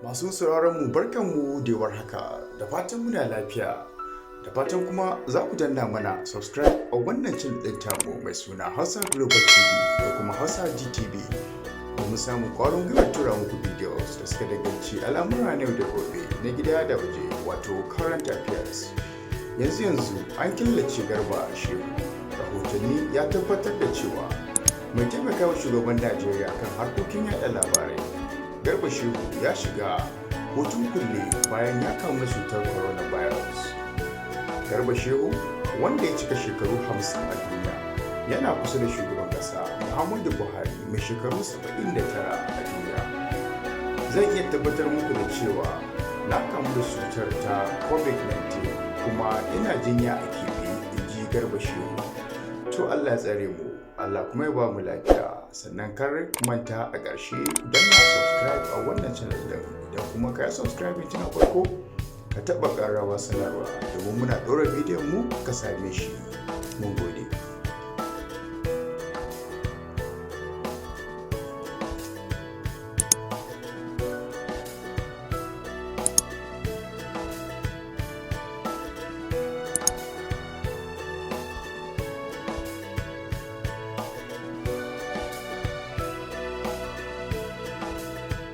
Masu sauraron mu, barkanmu da warhaka, da fatan muna lafiya. Da fatan kuma za ku danna mana subscribe a wannan channel ɗin tamu mai suna Hausa Global TV da kuma Hausa GTV, domin samun ƙwarin gwiwar tura muku videos da suka danganci al'amura na yau da gobe, na gida da waje, wato current affairs. Yanzu yanzu an killace Garba Shehu. Rahotanni ya tabbatar da cewa mai taimakawa shugaban Najeriya kan harkokin yada labarai, Garba Shehu, ya shiga hutun kulle bayan ya kamu da cutar coronavirus. Garba Shehu, wanda ya cika shekaru 50 a duniya, yana kusa da shugaban kasa Muhammadu Buhari mai shekaru 79 a duniya. "Zan iya tabbatar muku da cewa na kamu da cutar ta COVID-19 kuma ina jinya a keɓe," in ji Garba Shehu. To, Allah ya tsare mu, Allah kuma ya ba mu lafiya. Sannan kar manta, a ƙarshe danna subscribe a wannan channel din. Idan kuma ka yi subscribe tun a farko, ka taɓa ƙararrawa sanarwa domin muna ɗora bidiyon mu ka same shi. Mun gode.